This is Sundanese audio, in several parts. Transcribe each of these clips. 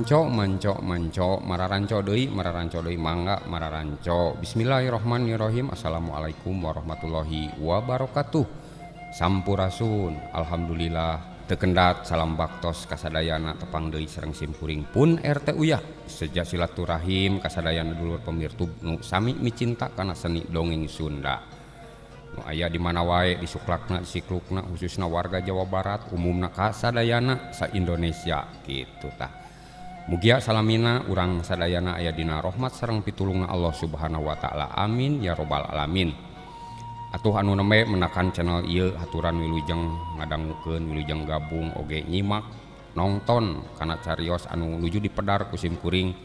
Manco manco manco mararanco deui mangga mararanco. Bismillahirrahmanirrahim. Assalamualaikum warahmatullahi wabarakatuh. Sampurasun. Alhamdulillah teu kendat salam baktos kasadayana tepang deui sareng simkuring pun RT Uyah. Seja silaturahim kasadayana dulur pemirtub nu sami micinta kana seni dongeng Sunda. Nu aya di mana wae di suklakna di siklukna khususna warga Jawa Barat umumna kasadayana sa Indonesia kitu tah. Mugia salamina urang sadayana aya dina rahmat sareng pitulungna Allah Subhanahu wa taala. Amin ya robbal alamin. Atuh anu nembe menakan channel ieu haturan wilujeng ngadangukeun wilujeng gabung oge nyimak nongton kana carios anu nuju dipedar ku simkuring.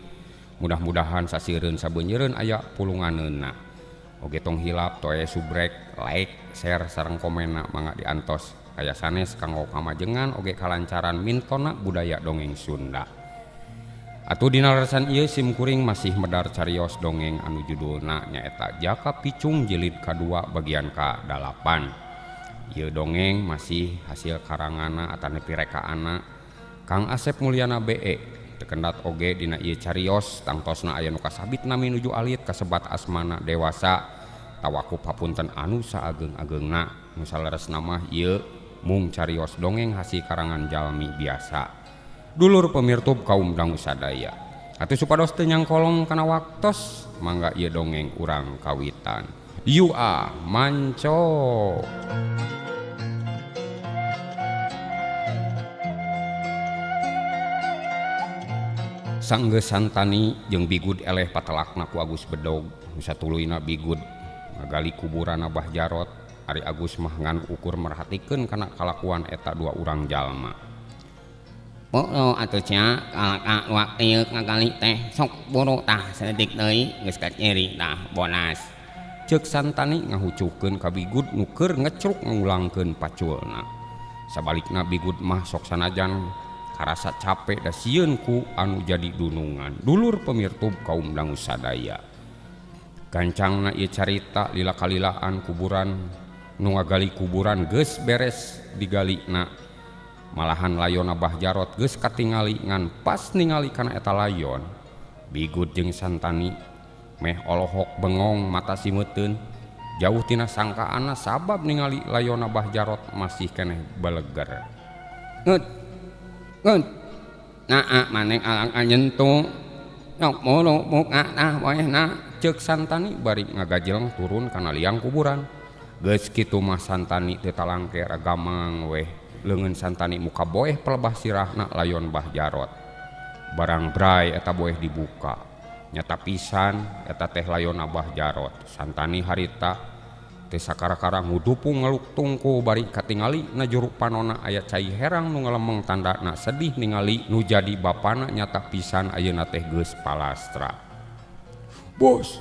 Mudah-mudahan sasireun sabeunyereun aya pulunganeunna. Oge tong hilap toe subrek like share sareng komenna mangga diantos kaya sanes kanggo kamajengan oge kalancaran mintona budaya dongeng Sunda. Atuh dina leresan ieu simkuring masih medar carios dongeng anu judulna nyaeta Jaka Picung jilid kadua bagian ka-8. Ieu dongeng masih hasil karanganna atanepi rekaanna Kang Asep Mulyana BE. Teu kendat oge dina ieu carios tangtosna aya nu kasabit nami nuju alit kasebat asmana dewasa tawakup hapunten anu saageng-agengna. Nu saleresna mah ieu mung carios dongeng hasil karangan jalmi biasa. Dulur pemirtub kaum dangu sadaya. Atuh supados teu nyangkolong kana waktos, mangga ieu dongeng urang kawitan. Yua manco. Sanggeus Santani jeung Bigud eleh patelakna ku Agus Bedog, nu satuluyna Bigud ngagali kuburan Abah Jarot, ari Agus mah ngan ukur merhatikeun kana kalakuan eta dua urang jalma. Boro atuh cia kalaka luak ieu ngagali teh sok boro tah saeutik deui geus kaciri tah bonas. Ceuk Santani ngahucukeun ka Bigud nu keur ngecruk ngulangkeun paculna. Sabalikna Bigud mah sok sanajan karasa capek da sieun ku anu jadi dunungan. Dulur pemirtub kaum dangu sadaya. Gancangna ieu carita lila kalilaan kuburan nu ngagali kuburan geus beres digalina. Malahan layon Abah Jarot geus katingali ngan pas ningali kana eta layon. Bigud jeung Santani meh olohok bengong mata simeuteun. Jauh tina sangkaanna sabab ningali layon Abah Jarot masih keneh beleger. Ngut. Ngut. Naa maneh alang nyentuh. Sok boro buka tah waehna. Ceuk Santani bari ngagajeleng turun kana liang kuburan. Geus kitu mah Santani teu talangke ragamang weh. Leungeun Santani muka boeh pelebah sirahna layon Bah Jarot. Barang bray eta boeh dibuka. Nyata pisan eta teh layon Abah Jarot. Santani harita teu sakara-kara ngudupung ngeluk tungku bari katingali na juru panona aya cai herang nu ngalemeng tandana sedih ningali nu jadi bapana nyata pisan ayeuna teh geus palastra. Bos,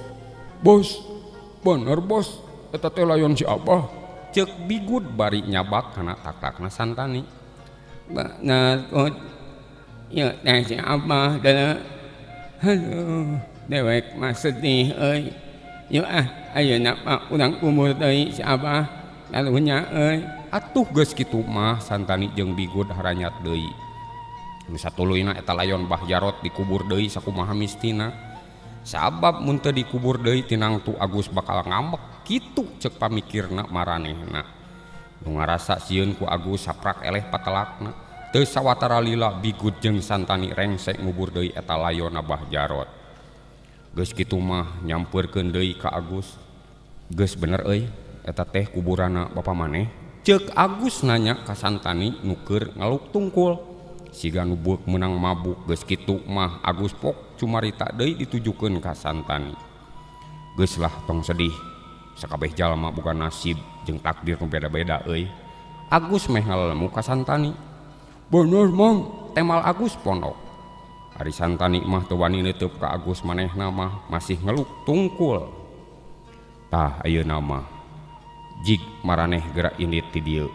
bos, bener bos, eta teh layon si Abah. Ceuk Bigud bari nyabak kana taktakna Santani. Bener Bud, ieu teh si Abah deuleu. Aduh, dewek mah sedih euy. Yeuh ah, ayeuna mah urang kubur deui si Abah karunya euy. Atuh geus kitu mah Santani jeung Bigud haranyat deui. Nu satuluyna eta layon Bah Jarot dikubur deui sakumaha mistina. Sabab mun teu dikubur deui tinangtu Agus bakal ngambek kitu ceuk pamikirna maranehna. Nu ngarasa sieun ku Agus saprak eleh patelakna. Teu sawatara lila Bigud jeung Santani rengse ngubur deui eta layon Abah Jarot. Geus kitu mah nyampeurkeun deui ka Agus. Geus bener euy eta teh kuburanna bapa maneh. Ceuk Agus nanya ka Santani nu keur ngeluk tungkul. Siga nu beuk meunang mabuk geus kitu mah Agus pok cumarita deui ditujukeun ka Santani. Geus lah tong sedih. Sakabeh jalma boga nasib jeung takdir nu beda-beda euy. Agus meh ngalelemu ka Santani. Bener mang, temal Agus pondok. Ari Santani mah teu wani neuteub ka Agus manehna mah masih ngeluk tungkul. Tah ayeuna mah jig maraneh geura indit ti dieu.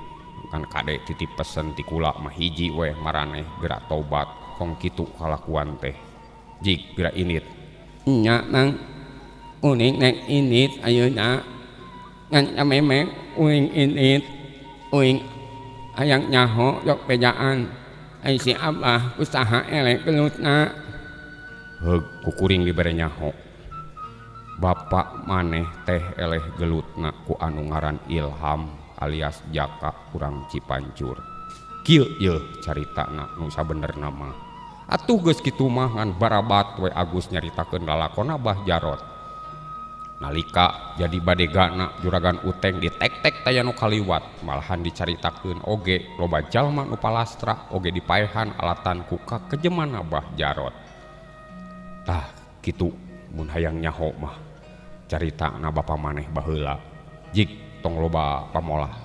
Kan kade titip pesen ti kula mah hiji weh maraneh geura tobat kong kitu kalakuan teh. Jig geura indit. Nya mang uning nek indit ayeuna ngan samemek uing indit uing hayang nyaho yok bejaan. Ai si Abah usaha eleh gelutna. Heug kukuring dibere nyaho. Bapak maneh teh eleh gelutna ku anu ngaran Ilham alias Jaka urang Cipancur. Kieu yeuh caritana nu sabenerna mah. Atuh geus kitu mah ngan barabat we Agus nyaritakeun lalakon Abah Jarot. Nalika jadi badegana juragan Uteng ditek-tek taya nu kaliwat, malahan dicaritakeun oge loba jalma nu palastra oge dipaehan alatan ku kakejeman Abah Jarot. Tah kitu mun hayang nyaho mah caritana bapa maneh baheula. Jik tong loba pamolah.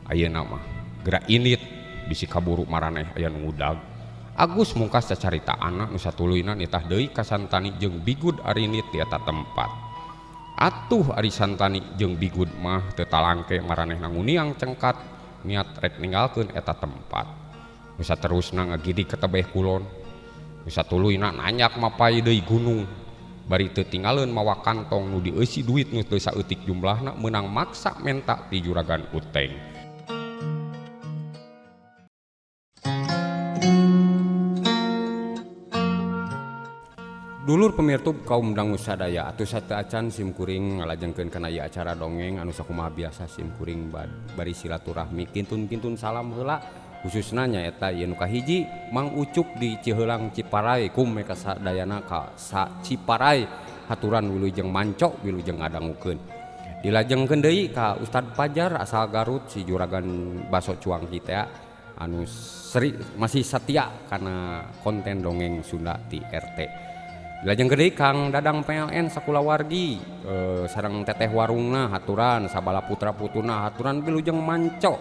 Ayeuna mah geura indit bisi kaburu maraneh aya nu ngudag. Agus mungkas cacarita anak nu satuluyna nitah deui ka Santani jeung Bigud arinit di eta tempat. Atuh ari Santani jeung Bigud mah teu talangke maranehna nguniang cengkat niat rek ninggalkeun eta tempat. Nu saterusna ngagidig ka tebeh kulon. Nu satuluyna nanjak mapay deui gunung. Bari teu tinggaleun mawa kantong nu dieusi duit nu teu saeutik jumlahna meunang maksa menta ti juragan Uteng. Dulur pemirtub kaum dangu sadaya atuh sateuacan simkuring ngalajengkeun kana ieu acara dongeng anu sakumaha biasa simkuring bari silaturahmi kintun-kintun salam heula khususna nyaeta ieu nu kahiji Mang Ucup di Ciheulang Ciparai kum meka sadayana ka sa Ciparai haturan wilujeng manco wilujeng ngadangukeun. Dilajengkeun deui ka Ustad Pajar asal Garut si juragan baso cuang kita anu seri masih setia kana konten dongeng Sunda di RT. Dilajeng deui Kang Dadang PLN sakulawargi sareng teteh warungna haturan sabala putra putuna haturan wilujeng manco.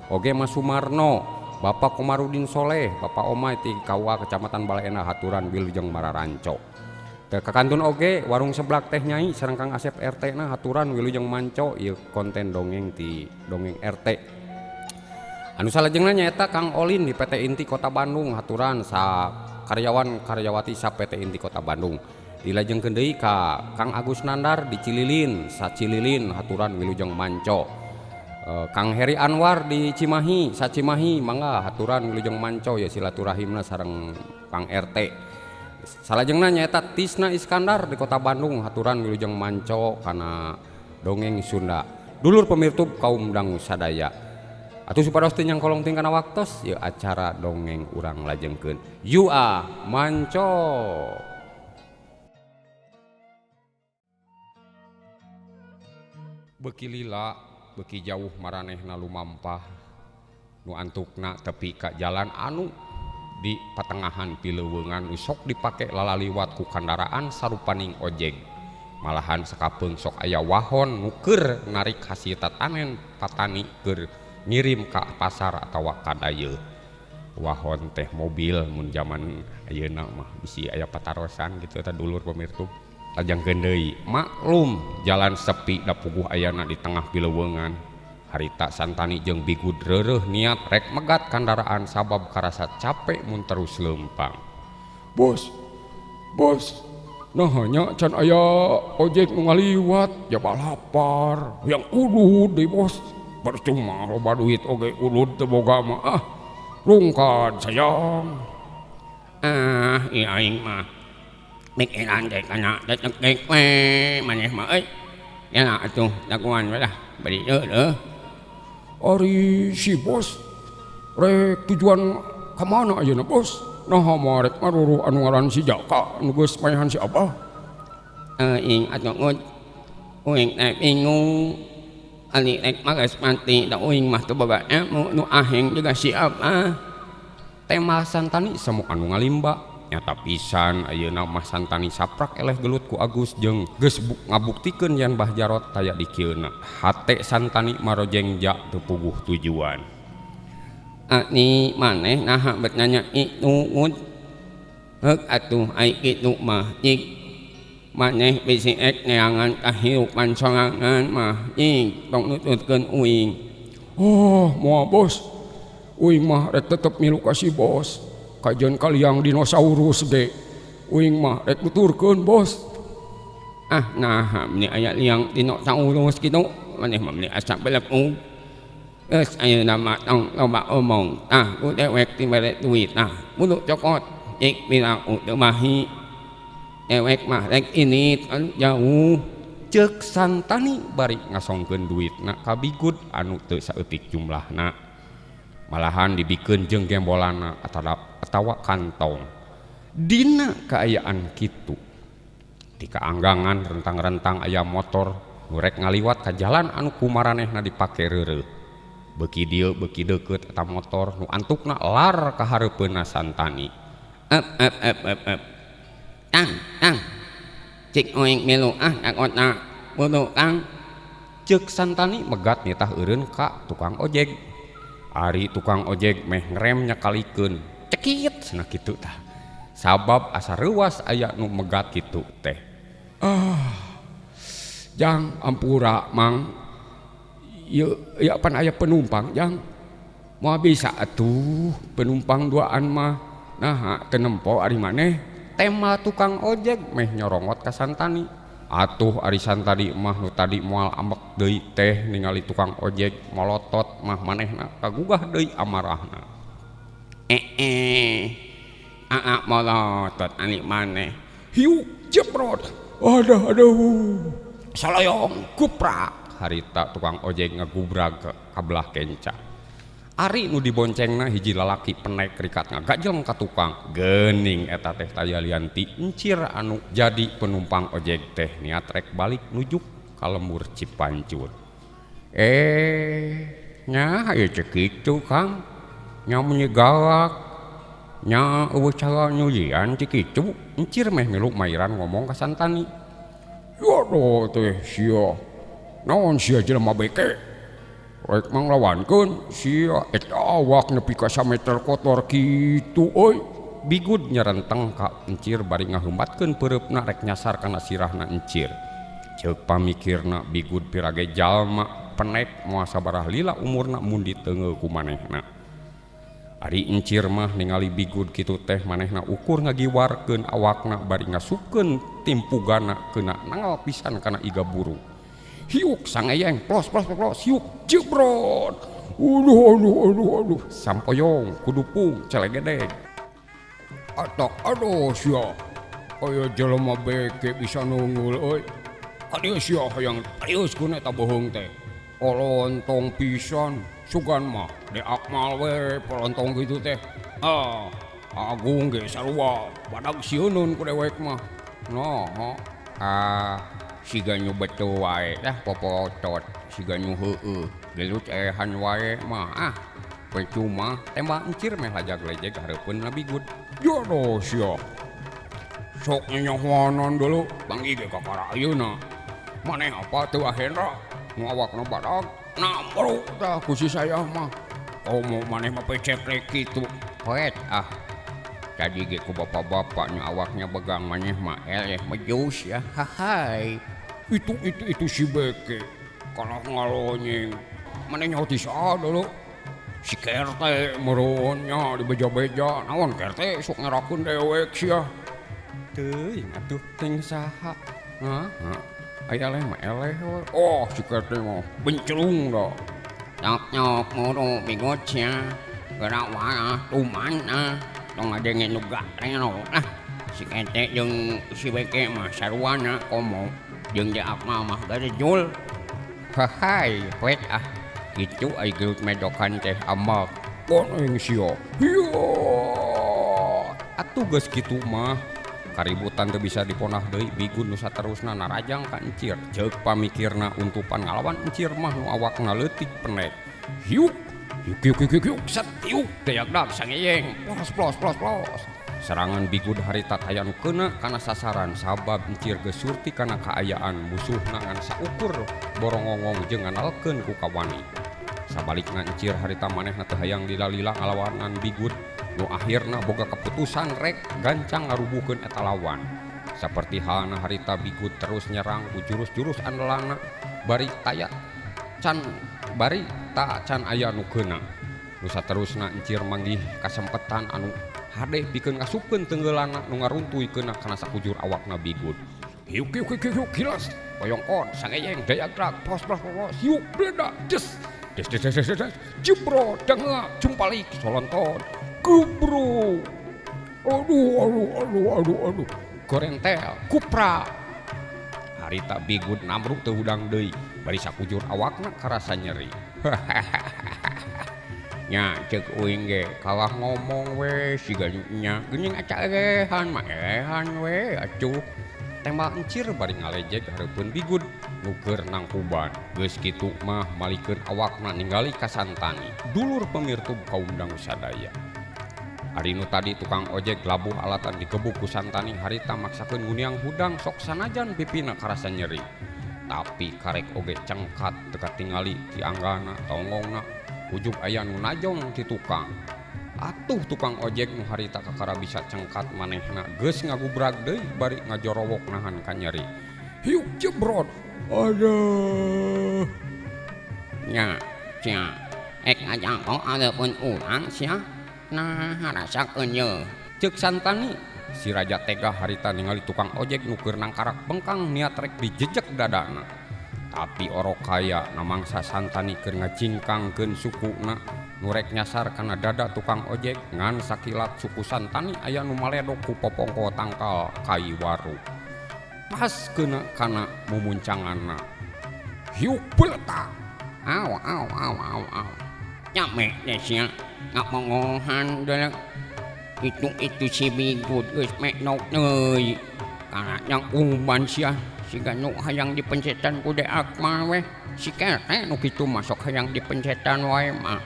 Oge Mas Sumarno, Bapak Komarudin Soleh, Bapak Omay ti Kawa Kecamatan Baleendah haturan wilujeng mararanco. Teu kakantun oge warung seblak teh Nyai sareng Kang Asep RT na haturan wilujeng manco ieu konten dongeng ti dongeng RT. Anu salajengna nyaeta Kang Olin di PT Inti Kota Bandung haturan sa karyawan karyawati sa PT Inti Kota Bandung. Dilajengkeun deui ka Kang Agus Nandar di Cililin, sa Cililin haturan wilujeng manco. Kang Heri Anwar di Cimahi, sa Cimahi mangga haturan wilujeng manco ya silaturahimna sareng Kang RT. Salajengna nyaeta Tisna Iskandar di Kota Bandung haturan wilujeng manco kana dongeng Sunda. Dulur pemirtub kaum dangu sadaya. Atuh supados teu nyangkolong ting kana waktos ieu acara dongeng urang lajengkeun. Yua manco. Beuki lila, beuki jauh maranehna lumampah nu antukna tepi ka jalan anu di patengahan pileuweungan nu sok dipake lalaliwat ku kandaraan sarupaning ojek. Malahan sakapeung sok aya wahon nu keur narik hasil tatanen patani keur ngirim ka pasar atawa ka dayeuh. Wahon teh mobil mun jaman ayeuna mah bisi aya patarosan gitu eta dulur pemirtub. Lajengkeun deui maklum jalan sepi da puguh ayana di tengah pileuweungan. Harita Santani jeung Bigud reureuh niat rek megat kandaraan sabab karasa capek mun terus leumpang. Bos, bos, nah nya can aya ojek nu ngaliwat jaba lapar yang udud deui bos. Percuma loba duit oge udud teu boga mah ah rungkad sayang. Ah ieu aing mah mikiran teh kana tetek we maneh mah euy. Ya atuh lakuan we lah bari heueuh. Ari si bos rek tujuan ka mana ayeuna bos? Nah mah rek maruruh anu ngaran si Jaka anu geus paehan si Abah. Aing atuh ngut uing teh bingung. Ali rek magas mati da uing mah teu boga ilmu nu aheng juga si Abah. Tema Santani semu anu ngalimba nyata pisan ayeuna mah Santani saprak eleh gelut ku Agus jeung geus ngabuktikeun yen Bah Jarot taya dikieuna. Hate Santani marojengja teu puguh tujuan. Ani maneh naha bet nanya itu ngut. Heuk atuh ai kitu mah cik. Maneh bisi ek neangan kahirupan sorangan mah cik tong nututkeun uing. Oh, moal bos. Uing mah rek tetep milu ka si bos. Kajeun kaliang dinosaurus ge. Uing mah rek nuturkeun bos. Ah nah meni aya liang dinosaurus kitu maneh mah meni asa beleung. Geus ayeuna mah tong loba omong tah ku dewek dibere duit tah kudu cokot cik piraku teu mahi. Dewek mah rek ini kan jauh. Ceuk Santani bari ngasongkeun duitna ka Bigud anu teu saeutik jumlahna. Malahan dibikeun jeung gembolana atawa kantong. Dina kaayaan kitu ti kaanggangan rentang-rentang aya motor nu rek ngaliwat ka jalan anu kumaranehna dipake reureuh. Beuki dieu beuki deukeut eta motor nu antukna lar ka hareupeunna Santani. Ep ep ep ep ep. Tang tang. Cik oing milu ah ka kota. Kudu Kang. Ceuk Santani megat nitah eureun ka tukang ojek. Ari tukang ojek meh ngerem nyakalikeun. Cekit cenah kitu tah. Sabab asa reuwas aya nu megat kitu teh. Ah. Jang ampura Mang. Ieu ieu pan aya penumpang jang. Moal bisa atuh penumpang duaan mah. Naha teu nempo ari maneh. Tema tukang ojek meh nyorongot ka Santani. Atuh ari Santani mah nu tadi moal ambek deui teh ningali tukang ojek molotot mah manehna kagugah deui amarahna. Aa molotot ani maneh. Hiuk jebrot. Aduh aduh. Saloyong kuprak harita tukang ojek ngagubrag ka belah kenca. Ari nu diboncengna hiji lalaki penek rikat ngagajleng ka tukang. Geuning eta teh taya lian ti encir anu jadi penumpang ojek teh niat rek balik nujuk ka lembur Cipancur. Nya ieu teh kitu Kang. Nya meuni galak. Nya eueuh cara nyulian ti kitu. Encir meh milu mairan ngomong ka Santani. Yodo teh sia. Naon sia jelema beke? Rek manglawankeun sia eta awak nepi ka sameter kotor kitu euy. Bigud nyerenteng ka encir bari ngaheumatkeun peureupna rek nyasar kana sirahna encir. Ceuk pamikirna Bigud pirage jalma penek moal sabaraha lila umurna mun diteungeu ku manehna. Ari encir mah ningali Bigud kitu teh manehna ukur ngagiwarkeun awakna bari ngasupkeun timpugana keuna nangal pisan kana iga buru. Hiuk sangeyeng plos plos plos hiuk jebrot. Aduh aduh aduh aduh sampoyong kudupung celegedeg. Atok aduh sia. Aya jelema beke bisa nunggul euy. Kadieu sia hayang kadieu kuna eta bohong teh. Olontong pisan sugan mah de Akmal we polontong kitu teh. Ah, Agung ge sarua badag sieuneun ku dewek mah. Nah, ah siga nu betul wae dah popotot siga nu heueuh gelut ehan wae mah ah percuma tembak encir meh lajag-lejeg hareupeun na Bigud. Jodoh sia. Sok nyanyahoanan dulu panggih ge kakara ayeuna. Maneh apa teu Hendra nu awakna badag nambru tah ku si saya mah. Komo maneh mah peceklek kitu. Poet ah. Tadi ge ku bapak-bapak nu awaknya begang maneh mah eleh mejus ya. Hahai. Itu si beke kalah ngalonyeng maneh nyaho ti saha dulu si kerte meureun nya dibeja-beja naon kerte sok ngerakeun dewek sia teuing atuh ting saha hah aya eleh mah eleh we. Oh si kerte mah bencelung da Nyok nyok muru bigot sia gerak wae tuman ah tong ngadenge nu gareng ah si kerte jeung si beke mah saruana komo jeung di Akmal mah garejul. Hahai poet ah kitu ai gelut medokan teh amak koneng sia. Hiyo atuh geus kitu mah kaributan teu bisa diponah deui Bigud nu saterusna narajang ka encir. Ceuk pamikirna untupan ngalawan encir mah nu awakna leutik penek. Hiuk hiuk hiuk hiuk hiuk set hiuk dayagdag sangeyeng plos plos plos plos. Serangan Bigud harita taya nu keuna kana sasaran sabab encir geus surti kana kaayaan musuhna ngan saukur borongongong jeung nganalkeun ku kawani. Sabalikna encir harita manehna teu hayang lila-lila ngalawanan Bigud nu akhirna boga keputusan rek gancang ngarubuhkeun eta lawan. Saperti halna harita Bigud terus nyerang ku jurus-jurus andelana bari taya can bari ta can aya nu keuna. Nu saterusna encir manggih kasempetan anu hade pikeun ngasupkeun tenggeulana nu ngaruntuy keuna kana sakujur awakna Bigud. Hiuk hiuk hiuk hiuk hilas boyongkon sangeyeng dayagrak plos plos plos hiuk bledak jes. Des des des des des jebrot dengak jumpalik solonton gebro. Aduh aduh aduh aduh aduh gorentel kupra. Harita Bigud namruk teu hudang deui bari sakujur awakna karasa nyeri. Nya ceuk uing ge kalah ngomong we siga nya geuning aca erehan mah erehan we acuh. Tembak encir bari ngalejek hareupeun Bigud nu keur nangkuban. Geus kitu mah malikeun awakna ningali ka Santani dulur pemirtub kaum dangu sadaya. Ari nu tadi tukang ojek labuh alatan digebuk ku Santani harita maksakeun nguniang hudang sok sanajan pipina karasa nyeri. Tapi karek oge cengkat teu katingali ti anggana tonggongna ujug aya nu najong ti tukang. Atuh tukang ojek nu harita kakara bisa cengkat manehna geus ngagubrag deui bari ngajorowok nahan ka nyeri. Hiuk jebrot. Aduh. Nya sia ek ngajangko areupun urang sia. Nah rasakeun ye. Ceuk Santani si raja tega harita ningali tukang ojek nu keur nangkarak bengkang niat rek dijejek dadana. Tapi orok kaya namangsa Santani keur ngajingkangkeun sukuna nu rek nyasar kana dada tukang ojek ngan sakilat suku Santani aya nu maledok ku popongko tangkal kai waru. Pas keuna kana mumuncanganna. Hiuk beletak. Aw aw aw aw aw. Nyame teh sia ngapongohan deuleu. Itu si Bigud geus meknok deui. Kana nyangkuban sia siga nu hayang dipencetan ku De Akmal weh. Si kete nu kitu mah sok hayang dipencetan wae mah.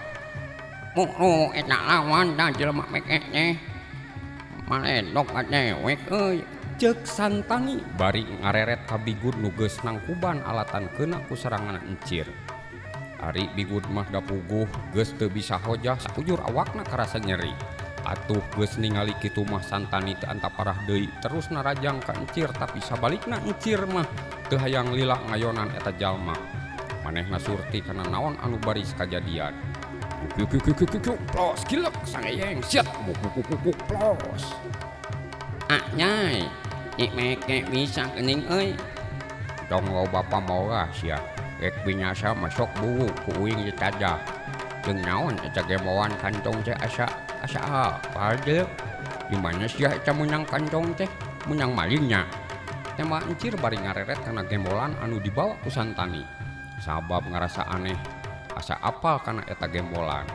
Muru eta lawan da jelema meke teh. Maledok ka dewek euy. Ceuk Santani bari ngareret ka Bigud nu geus nangkuban alatan keuna ku serangan encir. Ari Bigud mah da puguh geus teu bisa hojah sakujur awakna karasa nyeri. Atuh geus ningali kitu mah Santani teu antaparah deui terus narajang ka encir tapi sabalikna encir mah teu hayang lila ngayonan eta jalma. Manehna surti kana naon anu baris kajadian. Yuk yuk yuk yuk yuk plos gilek sangeyeng siat buk buk buk buk plos. Ah nyai, ik meke bisa geuning euy. Dong lo bapa molah sia. Rek binasa masuk buku ku uing ditadah. Jeung naon eta gembolan kantong teh asa asa apa deui? Di mana sia eta meunang kantong teh? Meunang malingnya. Tembak encir bari ngareret kana gembolan anu dibawa ku Santani. Sabab ngarasa aneh, asa apal kana eta gembolan.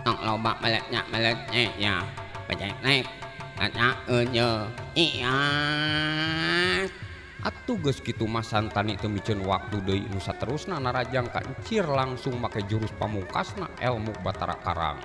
Tong loba meletnya meletnya ya. Pecek eta ye. Iya. Atuh geus kitu mah Santani teu miceun waktu deui nu saterusna narajang ka encir langsung make jurus pamungkasna elmu Batara Karang.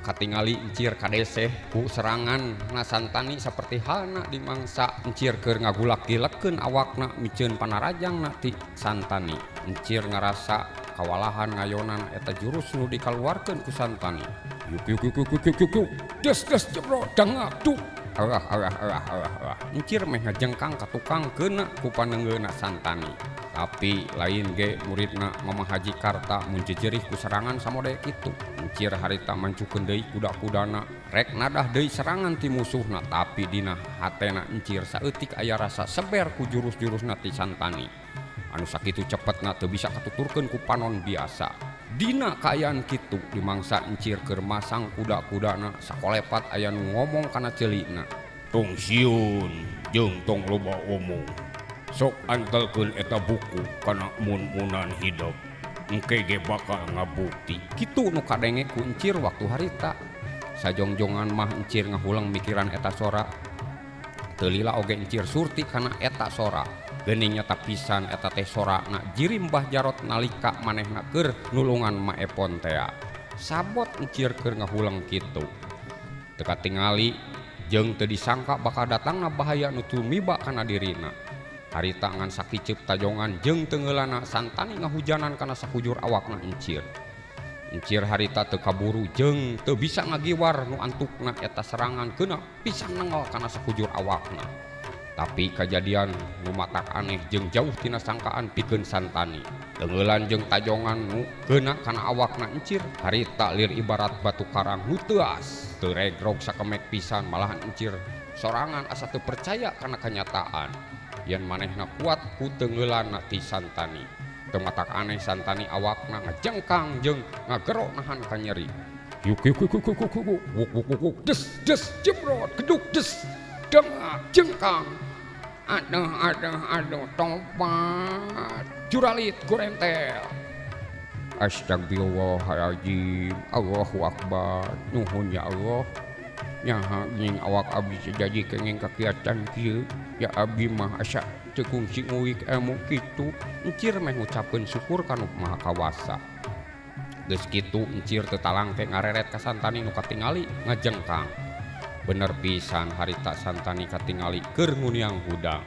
Katingali encir kadeseh ku serangan na Santani saperti halna dimangsa encir keur ngagulak-gilekeun awakna miceun panarajangna ti Santani. Encir ngarasa kawalahan ngayonan eta jurus nu dikaluarkeun ku Santani. Yuk yuk yuk yuk yuk yuk yuk. Des des jebrot dangak duk. Alah alah alah alah alah. Encir meh ngajengkang ka tukang keuna ku panenggeuna Santani. Tapi lain ge muridna Mama Haji Karta mun jejerih ku serangan samode kitu. Encir harita mancukeun deui kuda-kudana rek nadah deui serangan ti musuhna tapi dina hatena encir saeutik aya rasa seber ku jurus-jurusna ti Santani. Anu sakitu cepetna teu bisa katuturkeun ku panon biasa. Dina kaayaan kitu dimangsa encir keur masang kuda-kudana sakolepat aya nu ngomong kana ceulina. Tong sieun jeung tong loba omong. Sok antelkeun eta buku kana mun-munan hidup. Engke ge bakal ngabukti. Kitu nu kadenge ku encir waktu harita. Sajongjongan mah encir ngahulang mikiran eta sora. Teu lila oge encir surti kana eta sora. Geuning nyata pisan eta teh sorana jirim Mbah Jarot nalika manehna keur nulungan Ma Epon tea. Sabot encir keur ngahulang kitu. Teu katingali jeung teu disangka bakal datangna bahaya nu tumiba kana dirina. Harita ngan sakiceup tajongan jeung teungeulana Santani ngahujanan kana sakujur awakna encir. Encir harita teu kaburu jeung teu bisa ngagiwar nu antukna eta serangan keuna pisan nengel kana sakujur awakna. Tapi kajadian nu matak aneh jeung jauh tina sangkaan pikeun Santani. Teungeulan jeung tajongan nu keuna kana awakna encir harita lir ibarat batu karang nu teuas. Teu regrog sakemek pisan malahan encir sorangan asa teu percaya kana kanyataan. Yen manehna kuat ku teungeulanna ti Santani. Teu matak aneh Santani awakna ngajengkang jeung ngagero nahan kanyeri. Yuk yuk yuk yuk yuk yuk wuk wuk wuk wuk des des jebrot geduk des dengak jengkang. Aduh aduh aduh tobat juralit gorentel. Astagfirullahaladzim, Allahu Akbar, nuhun ya Allah. Nyaha geuning awak abdi jadi kenging kakiatan kieu, ya abdi mah asa teu kungsi nguik ilmu kitu. Encir meh ngucapkeun syukur ka Nu Maha Kawasa. Geus kitu encir teu talangke ngareret ka Santani nu katingali ngajengkang. Bener pisan harita Santani katingali keur nguniang hudang.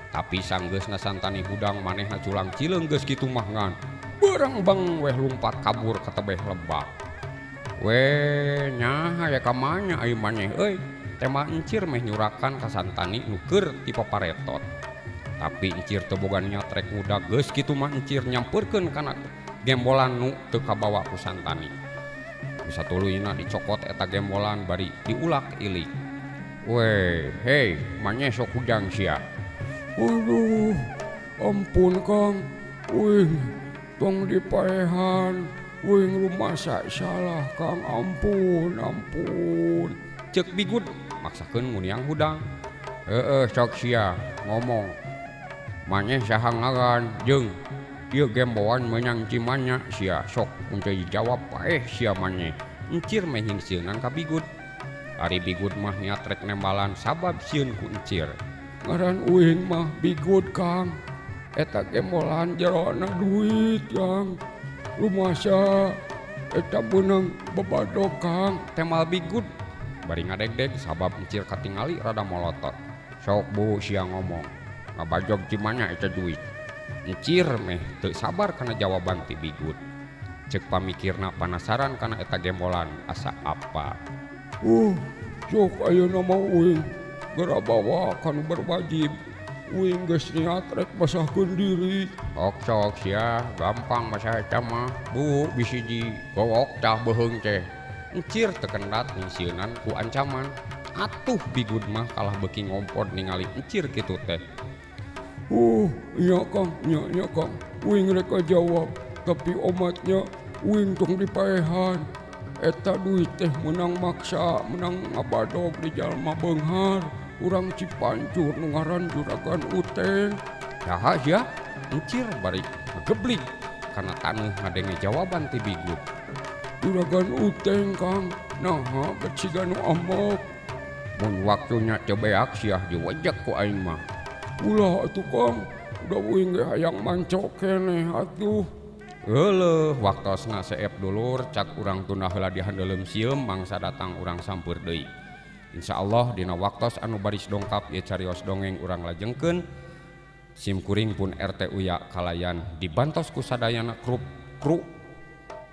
Tapi sanggeusna Santani hudang manehna culang cileung geus kitu mah ngan beurang bang weh lumpat kabur ka tebeh lebak. Weh nyaha ya ka mana ai maneh euy. Tema encir meh nyurakan ka Santani nu keur ti paparetot. Tapi encir teu boga niat rek ngudag geus kitu mah encir nyampeurkeun kana gembolan nu teu kabawa ku Santani. Bisa tuluyna dicokot eta gembolan bari diulak ilik. Weh, hei, maneh sok hudang sia. Aduh, ampun Kang, uing tong dipaehan, uing rumasa salah Kang, ampun, ampun. Ceuk Bigud maksakeun nguniang hudang. Heeh, sok sia ngomong. Maneh saha ngaran jeung ieu gembolan meunang cimanya sia sok mun teu dijawab paeh sia maneh. Encir meh nyingsieunan ka Bigud. Ari Bigud mah niat rek nembalan sabab sieun ku encir. Ngaran uing mah Bigud Kang. Eta gembolan jerona duit Kang. Rumasa eta beunang babadog Kang. Temal Bigud bari ngadegdeg sabab encir katingali rada molotot. Sok bu sia ngomong. Ngabajog cimanya eta duit. Encir meh teu sabar kana jawaban ti Bigud. Ceuk pamikirna panasaran kana eta gembolan asa apa. Sok ayeuna mah uing geura bawa ka nu berwajib. Uing geus niat rek masahkeun diri. Ok sok sia gampang masa eta mah. Bu bisi digowok tah beuheung teh. Encir teu kendat nyingsieunan ku ancaman. Atuh Bigud mah kalah beuki ngompod ningali encir kitu teh. Nya Kang, nya nya Kang. Uing rek jawab, tapi omatnya uing tong dipaehan. Eta duit teh meunang maksa, meunang ngabadog di jalma beunghar. Urang Cipancur nu ngaran Juragan Uteng. Saha sia? Encir bari ngageblig kana taneuh ngadenge jawaban ti Bigud. Juragan Uteng Kang, naha bet siga nu amok. Mun waktunya teu beak sia diwejek ku aing mah. Ulah atuh Kang, udah uing ge hayang mancok keneh atuh. Euleuh waktosna seep dulur cak urang tunda heula di handeuleum sieum mangsa datang urang sampeur deui. Insyaallah dina waktos anu baris dongkap ieu carios dongeng urang lajengkeun. Sim kuring pun RT Uya kalayan dibantos ku sadayana krup kru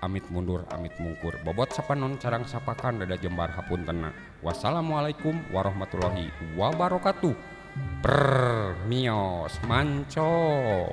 amit mundur amit mungkur bobot sapanon carang sapakan dada jembar hapuntena. Wassalamualaikum warahmatullahi wabarakatuh. Prr, mios manco.